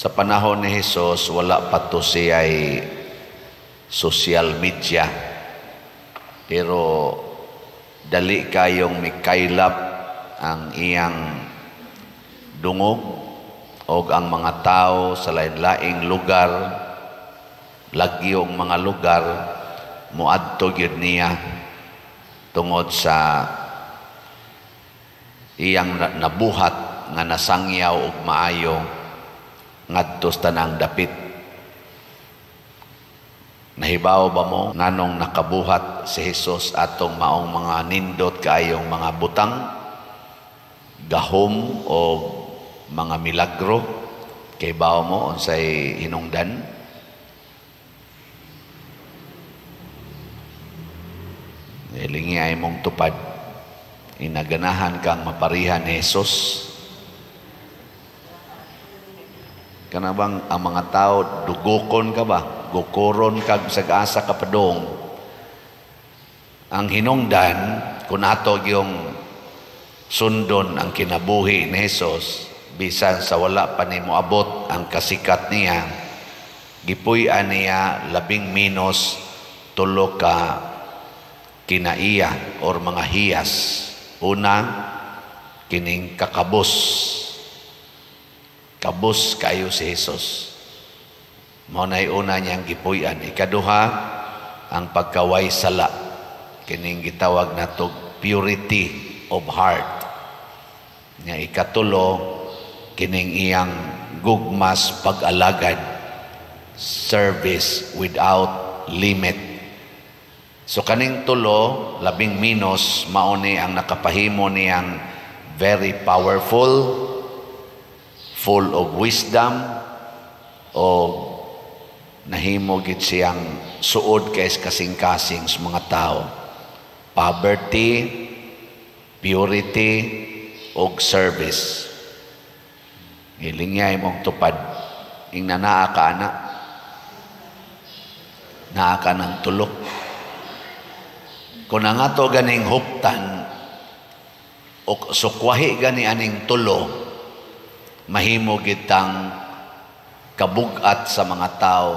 Sa panahon ni Jesus, wala pa to siya'y social media. Pero dali kayong mikaylap ang iyang dungog o ang mga tao sa lain-laing lugar, lagyong mga lugar, muadto gyud niya tungod sa iyang nabuhat nga nasangyaw og maayo ngadto sa tanang dapit. Nahibaw ba mo nganong nakabuhat si Jesus atong maong mga nindot kaayong mga butang, gahom o mga milagro? Kay bawo mo unsay hinungdan? Lingi ay mong tupad. Inaganahan kang maparihan ni Jesus. Kana bang ang mga tao dugukon ka ba? Gukuron kag bisag asa ka padung. Ang hinungdan kung ato yung sundon ang kinabuhi ni Jesus, bisan sa wala pa nimo abot ang kasikat niya, gipuy-an niya labing minos tulo ka kinaiya or mga hiyas. Una, kining kakabos. Kabos kayo si Jesus. Mao nay una niyang gipuy-an. Ikaduha, ang pagkaway sala. Kining gitawag natog purity of heart. Nya ikatulo, kining iyang gugmas pag-alagad, service without limit. So kaning tulo, labing minos, mao ni ang nakapahimo niyang very powerful, full of wisdom, o nahimo gid siyang suod kay kasing-kasing sa mga tao. Poverty, purity, og service. Gilingya imong tupad. Ingna naa ka ana. Naa ka ng tulo. Kung ang ato ganing huptan o sukwahi gani aning tulo, mahimo gitang kabugat sa mga tao.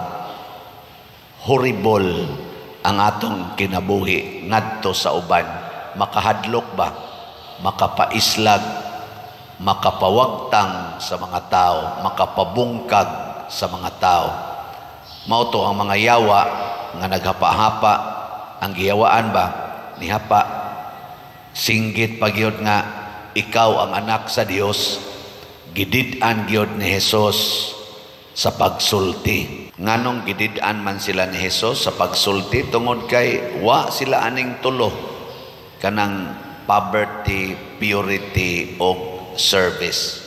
Horrible ang atong kinabuhi ngadto sa uban. Makahadlok ba? Makapaislag, makapawagtang sa mga tao, makapabungkag sa mga tao. Mao to ang mga yawa nga naghapa-hapa. Ang giyawaan ba? Nihapa. Singgit pa gyud nga ikaw ang anak sa Dios. Gidid-an gyud ni Jesus sa pagsulti. Nganong gidid-an man sila ni Jesus sa pagsulti? Tungod kay wa sila aning tulo, kanang poverty, purity o service.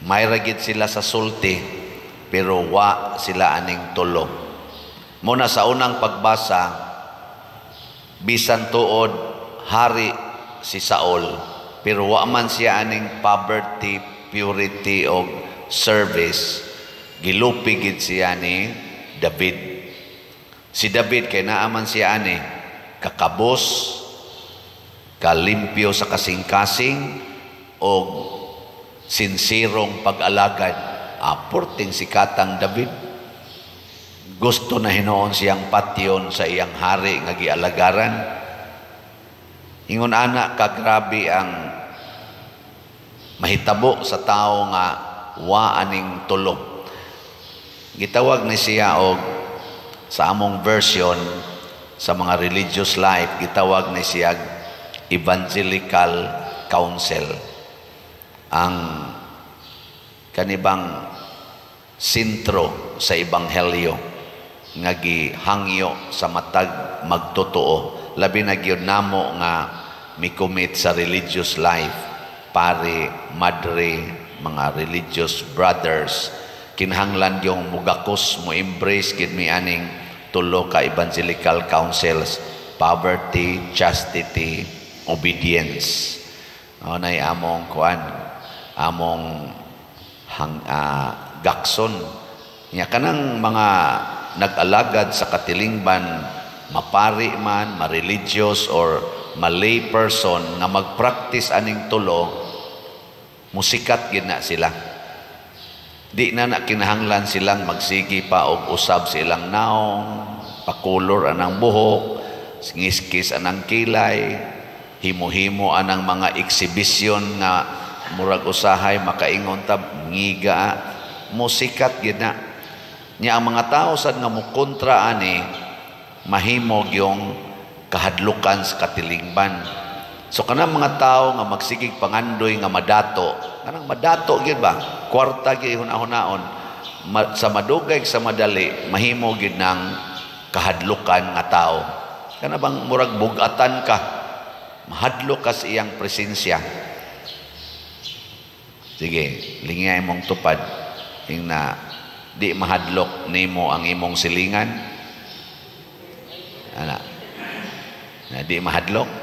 May ra gid sila sa sulti pero wa sila aning tulo. Muna sa unang pagbasa, bisan tuod hari si Saul, pero wa man siya aning poverty, purity o service. Gilupi gid siya ni David. Si David kay naaman siya ani kakabos, kalimpyo sa kasing-kasing o sinsirong pag-alagad. Aporting sikatang David. Gusto na hinuon siyang patyon sa iyang hari nga gialagaran. Ingon ana kagrabe ang mahitabo sa tao nga wa aning tulo. Gitawag ni siya og sa among version sa mga religious life, gitawag ni siya Evangelical Council. Ang kanibang sentro sa ebanghelyo nga gihangyo sa matag magtotoo. Labi na gyud namo nga micommit sa religious life, pare, madre, mga religious brothers, kinahanglan yung mugakos, mo embrace gid mi aning tulo ka evangelical councils: poverty, chastity, obedience. O nay among kuan, among gakson. Nya kanang mga nag-alagad sa katilingban, mapari man, ma-religious or ma-lay person nga mag-practice aning tulo, musikat gid na sila. Di na na kinahanglan silang magsigi pa og usab sa ilang naong, pakulor anang buhok, ngiskis anang kilay, himo-himo anang mga exhibition nga murag usahay makaingon ta ngiga, musikat gid na. Nya ang mga tao sad nga mokontra ani, mahimog yung kahadlukan sa katilingban. So kanang mga tao nga magsigig pangandoy nga madato, kanang madato gyud ba? Kwarta gyud hunahunahon, sa madugay sa madali mahimo gyud ng kahadlukan nga tao. Kana bang murag bugatan ka, mahadlok ka sa iyang presensya. Sige, lingay mong tupad ing na di mahadlok nimo ang imong silingan. Ana. Na di mahadlok.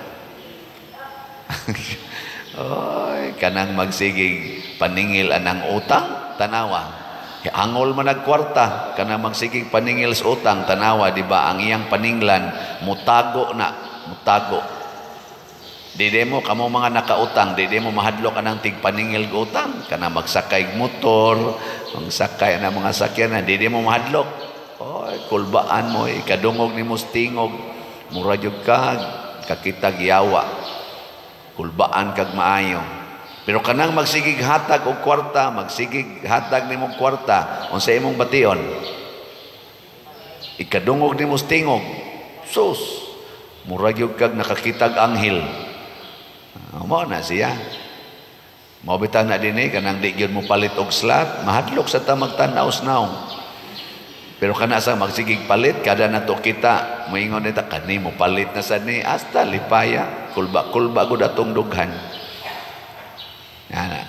Oy, kanang magsigig paningil anang utang, tanawa. Angol man nagkwarta, kanang magsigig paningil sa utang, tanawa, di ba? Ang iyang paninglan, mutago na, mutago. Di mo, kamo mga nakautang, di mo mahadlok anang tigpaningil utang. Kanang magsakay motor, magsakay na mga sakyanan, di mo mahadlok. Oy, kulbaan mo, ikadungog ni mo tingog. Mura jud ka, kakita giyawa. Kulbaan kag maayo. Pero kanang magsigig hatag og kwarta, magsigig hatag nimo kwarta, unsa imong bation? Ikadungog nimo tingog. Sus, mura gyud kag nakakitag anghel. Mao na siya. Mao bitaw na dinhi kanang di gyud mo palit og slot, mahadlok sa ta magtan-aw sa naong. Pero kana sa magsigig palit, kada nato kita, moingon nita kani mo palit na sad ni, hasta lipaya, kulba-kulba gud atong dughan. Ana.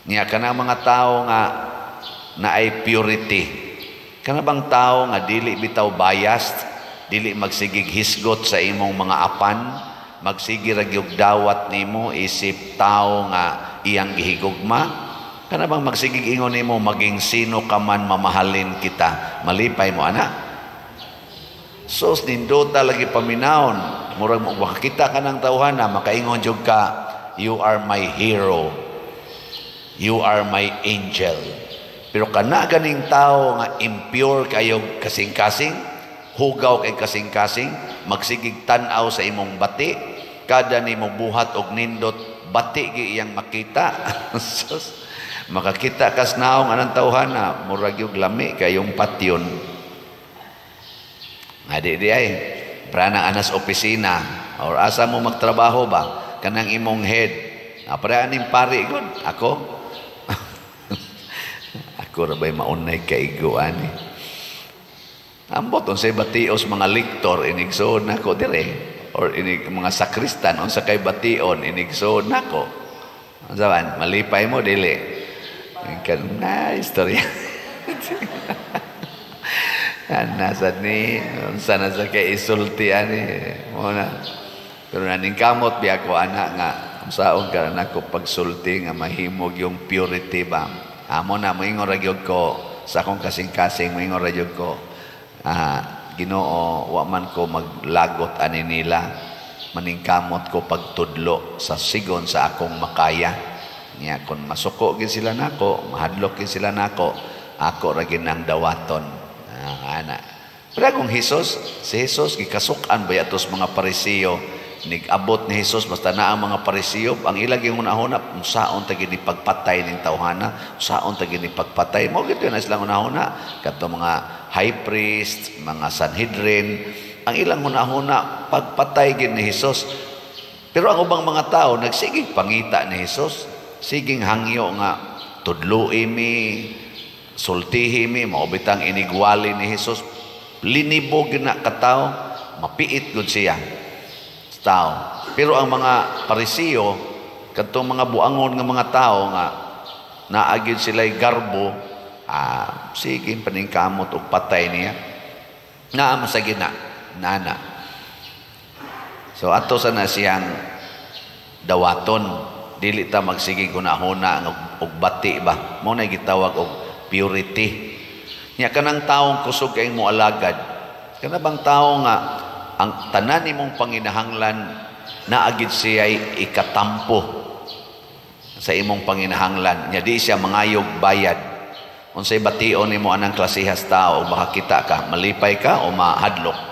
Niya kana mga tao nga naay purity. Kana bang tao nga dili bitaw biased, dili magsigig hisgot sa imong mga apan, magsige ra gyud dawat nimo isip tao nga iyang gihigugma. Kana bang magsigig ingon nimo maging sino ka man mamahalin kita, malipay mo ana. Sos nindota lagi paminawon, murag mo makakita ka ng tawhana, makaingon jud ka, "You are my hero. You are my angel." Pero kana ganing tao nga impure kayo kasing-kasing, hugaw kay kasing-kasing, magsigig tan-aw sa imong bati, kada nimo buhat og nindot, bati gi iyang makita. Sus, makakita kas naong anang tawhana, murag yung lami kayong patyon. Adi di ay, prana anas opisina, or asa mo magtrabaho ba, kanang imong head. Apre aning pari gud, ako. Ako ra ba'y maunay kaigo ani. Ambot unsay batios mga liktor inigsoon nako dire, or inig mga sakristan unsa kay bation inigsoon nako. Unsa man malipay mo dili? Kan na istorya. Ana sad ni unsa na sa kay isulti ani mo na. Pero naning kamot biya ko ana nga unsaon ka nako pagsulti nga mahimog yung purity ba. Amo na moingon ra gyud ko sa akong kasing-kasing, moingon ra gyud ko, "Ginoo, wa man ko maglagot ani nila, maningkamot ko pagtudlo sa sigon sa akong makaya." Nya kon masuko gid sila nako, mahadlok gid sila nako, ako ra gid nang dawaton. Ana. Pero kung Hesus, si Hesus gikasuk-an ba atos mga Parisiyo, nigabot ni Hesus basta naa ang mga Parisiyo, ang ilang yung hunahuna, unsaon ta gid pagpatay ning tawhana, unsaon ta gid pagpatay. Mao gid na silang hunahuna kadto mga high priest, mga Sanhedrin, ang ilang hunahuna pagpatay gid ni Hesus. Pero ang ubang mga tao nagsigig pangita ni Hesus, siging hangyo nga tudloi mi, sultihi mi, mao bitang inigwali ni Hesus, linibog na katao, mapiit gud siya tao. Pero ang mga Parisiyo, kadtong mga buangon nga mga tao nga naagid sila'y garbo, sige paningkamot og patay niya. Naa masagi na, nana. So ato sa na siyang dawaton, dili ta magsigig hunahuna og bati ba. Mao na gitawag og purity. Nya kanang taong kusog kay mo alagad, kana bang tao nga ang tanan nimong panginahanglan naagid siya'y ikatampo. Sa imong panginahanglan. Nya di siya mangayog bayad. Unsay bation nimo anang klasehas tao ug makakita ka, malipay ka o mahadlok?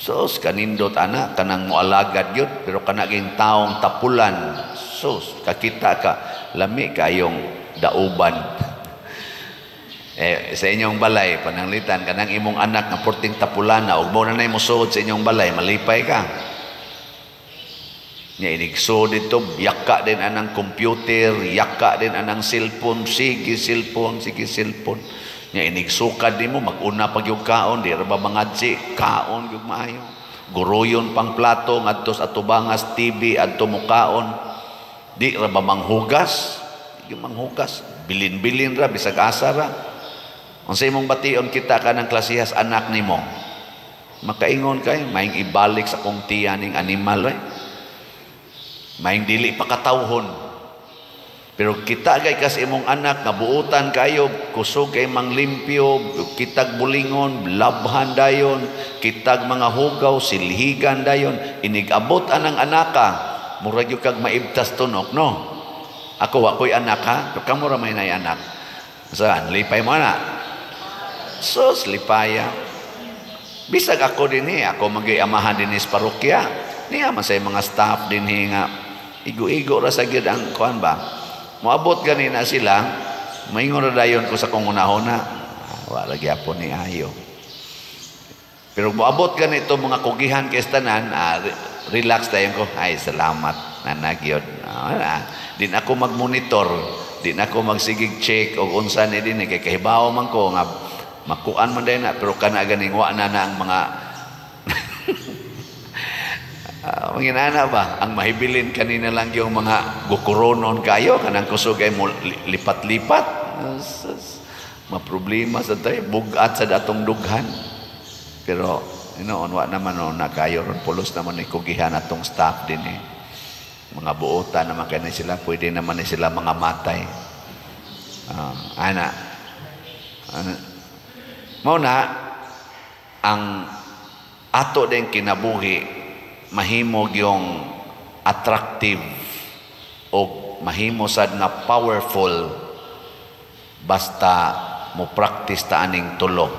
Sus, kanindot ana, kanang moalagad gyud, pero kana ging taong tapulan. Sus, kakita ka, lami kayong dauban. Eh, sa inyong balay, pananglitan, kanang imong anak nga porting tapulan na, ug mo na mosuod sa inyong balay, malipay ka. Nya inigsuod dito, yaka din anang computer, yaka din anang cellphone, sige cellphone, sige cellphone. Nya inigsukad nimo, mag-una pag yung kaon, di ra ba mangadsi, kaon gyud maayo. Guruyon pang plato ngadto sa atubangas TV adto mo kaon. Di ra ba manghugas? Di manghugas. Bilin-bilin ra bisag asa ra. Unsa imong bation kita ka ng klasihas anak nimo? Makaingon kay maing ibalik sa kong tiya ning animal eh. Maing dili pa katawhon. Pero kita gay kas imong anak nga buutan kayo, kusog kay manglimpyo, kitag bulingon, labhan dayon, kitag mga hugaw, silhigan dayon, inig-abot anang anaka, murag gyud kag maibtas tunok, no? Ako wa ko'y anak ha, pero kamo ra may nay anak. Saan? Lipay mo na. Sus, lipaya. Bisag ako dinhi, ako magyay amahan dinhi sa parokya. Niya man sa mga staff dinhi nga igo-igo ra sa gyud ang kuan ba. Moabot gani na sila, maingon ra dayon ko sa kong unahona. Ah, wala gyapon ni ayo. Pero moabot gani ito mga kugihan kay tanan, relax dayon ko. Ay, salamat nanagyod. Ah, din ako magmonitor, din ako magsigig check og unsa ni dinhi kay kahibaw man ko nga makuan man dayon na, pero kana ganing wa na na ang mga manginana ba? Ang mahibilin kanina lang yung mga gukuronon kayo, kanang kusog ay mo lipat-lipat. Maproblema sa tayo, bugat sa datong dughan. Pero, inoon, wa naman no, na kayo ron, pulos naman ni kugihan atong staff din eh. Mga buotan naman kaya sila, pwede naman ni sila mga matay. Ana, ana, mao na, ang ato din kinabuhi, mahimog yung attractive o mahimo sad nga powerful basta mo practice ta aning tulo.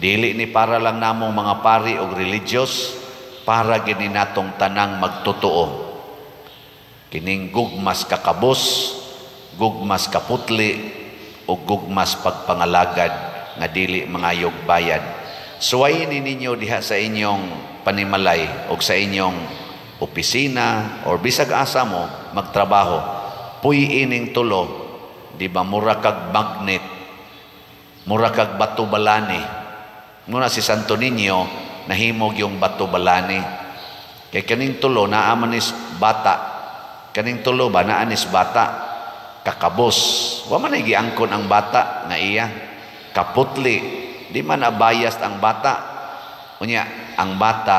Dili ni para lang namong mga pari og religious, para gini natong tanang magtotoo. Kining gugmas kakabos, gugmas kaputli o gugmas pagpangalagad nga dili mangayog bayad. Suwayin ninyo diha sa inyong panimalay o sa inyong opisina or bisag asa mo magtrabaho. Puy ining tulo, di ba mura kag magnet, mura kag bato balani. Muna si Santo Niño nahimog yung bato balani. Kay kaning tulo naa man is bata. Kaning tulo ba naa nis bata? Kakabos. Wa man ay giangkon ang bata nga iya. Kaputli. Di man abayas ang bata. Unya, ang bata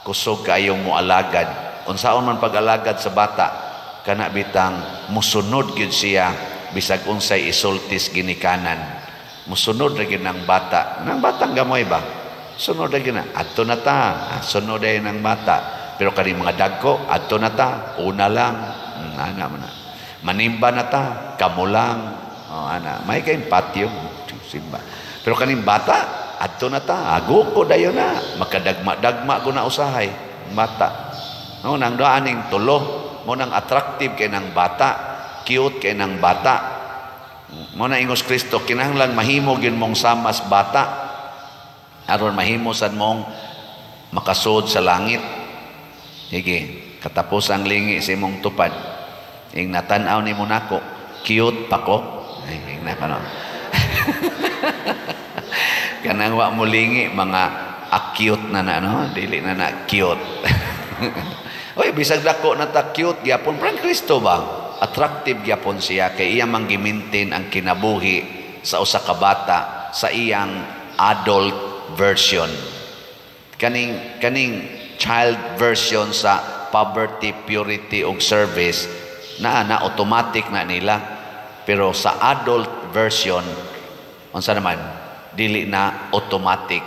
kusog kayong moalagad. Unsaon man pag-alagad sa bata, kana bitang musunod gyud siya bisag unsay isultis ginikanan. Musunod ra gyud ang bata. Nang batang gamoy ba? Sunod ra gyud na. Adto na ta. Sunod dayon ang bata. Pero kani mga dagko, adto na ta. Una lang. Ana man na. Manimba na ta. Kamo lang. Oh, ana. May kayong patio. Simba. Pero kaning bata, adto na ta, ago ko dayon na, makadagma-dagma ko na usahay, bata. No, nang daaning tulo, mo nang attractive kay nang bata, cute kay nang bata. Mo na ingos Kristo, kinahanglan mahimo gyud mong samas bata, aron mahimo sad mong makasud sa langit. Sige, katapos ang lingi sa imong tupad. Ing natan-aw nimo nako, cute pa ko. Ay, ing nako no. Kanang wa mo lingi mga acute na na no, dili na na cute. Oy, bisag dako na ta cute gyapon, parang Kristo ba? Attractive gyapon siya kay iya mang gimintin ang kinabuhi sa usa ka bata sa iyang adult version. Kaning child version sa poverty, purity ug service naa na automatic na nila. Pero sa adult version unsa naman, dili na automatic,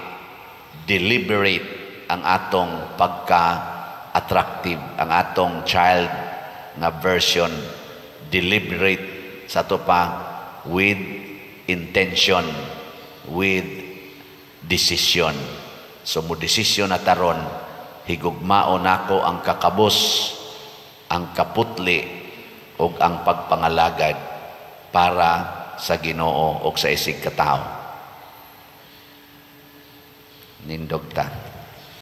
deliberate ang atong pagka-attractive, ang atong child nga version, deliberate sa ato pa, with intention, with decision. So mo desisyon na taron, higugmaon nako ang kakabos, ang kaputli ug ang pagpangalagad para sa Ginoo ug sa isig katao. Nindog ta.